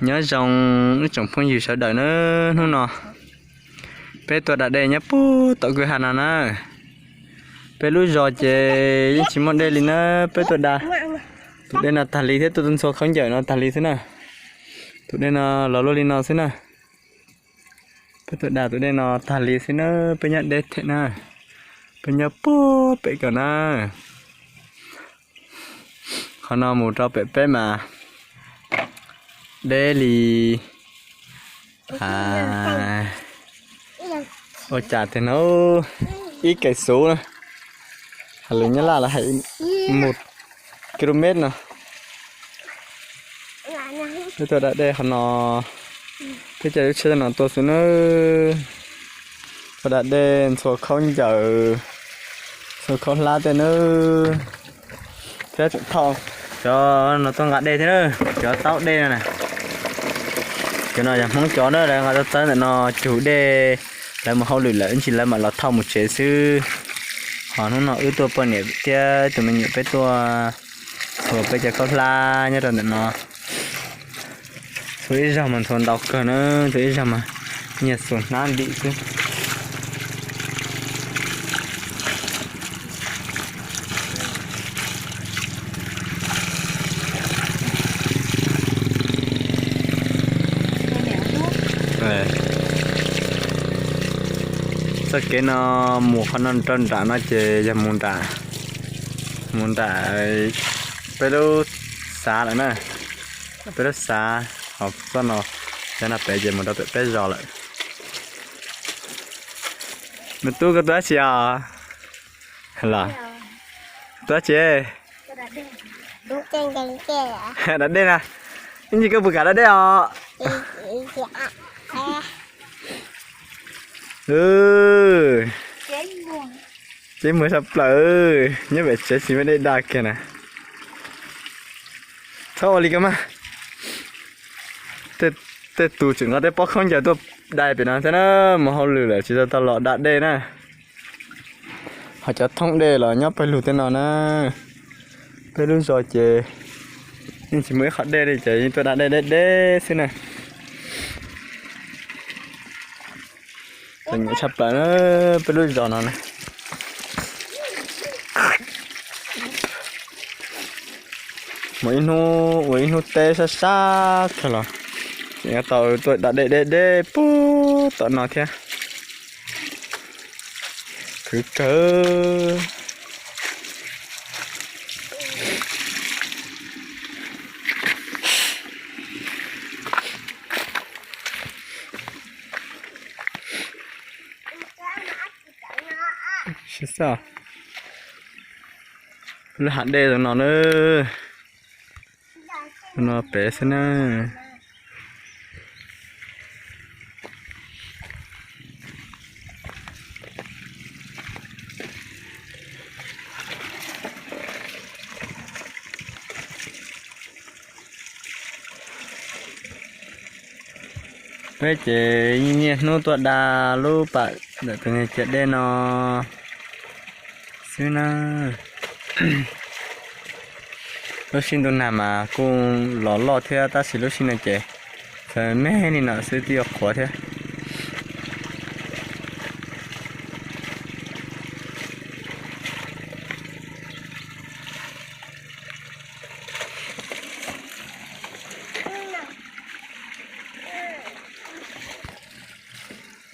Nyob zoo ib tsoom phooj ywg sawv daws na, hnub no peb tuaj da dej nyob puag tom kwj ha no na. Peb lub zos ces yeej tsis muaj dej li na, peb tuaj da tus dej no tag li thiab tuaj ntxhua khaub ncaws no tag li xwb na. Tus dej no los luaj li no xwb na. Peb tuaj da tus dej no tag li xwb na, peb nyob deb them na, peb nyob puag pem ko na. Qhov no mus rau pem peb mas deb li, ua cas tias no ib kev xuv na, hais lus Nyab Laj los hais mus kilomet no. Peb tuaj da dej qhov no, peb caij lub tsheb no tuaj xwb nawb. Tuaj da dej ntxhua khaub ncaws, ntxhua khaub hlab tej nawb. Thiab tseem thauj cov no tuaj nqa dej thiab na, cov taub dej no na. Cov no yog Hmoob cov na, lawv nqa tuaj txawb ntawm no cug dej, lawv mus hauj lwm lawm ib ntsis lawv mam los thauj mus tsev xwb. Ho hnub no wb tuaj poj niam thiab tus me nyuam peb tuaj ntxhua peb cov khaub hlab nyob rau ntawm no. Ntxhua ib zaug mas ntxhua ntau kawg na, ntxhua ib zaug mas nyiag xuas hnab ntim xwb. Txoj kev no mus qhov no rau nram no ces yog mus nram, mus nram peb lub xav lawm na, peb lub xav, ho txoj no, cov no pem ces mus rau pem peb zos lawm. Me tub, koj tuaj dab tsi os? Los, tuaj dab tsi? Da dej na. Ib ntsis koj puas kam da dej os? Tsev muag tshaj plaws, nyob pem tsev tsis muaj dej da kiag na. Txhob ua li ko mas. Tej tus tseem nqa tej pob khaub ncaws tuaj dai pem no thiab na, mus hauj lwm lawm tsis tau tau los da dej na. Ho cov thoob dej los nyob pawg lug tej no na. Peb lub zos ces yeej tsis muaj ib qho dej li ces yeej tuaj da dej deb deb xwb na. Txom nyem tshaj plaws na, peb lub zos no na. Mus ib hnub ua ib hnub teb sab sab kawg los tseem yuav tau tuaj da dej deb deb puag tom no thiab. Khwv kawg. Lub hav dej no na, no pem xwb na. Peb ces niaj hnub tuaj da lub pam ntawm tus niag ciam dej no xwb na. Lub sij ntuj nag mas kuj los loj thiab tab sis lub sij no ces txawm me li no xwb twb yuav qhuav thiab.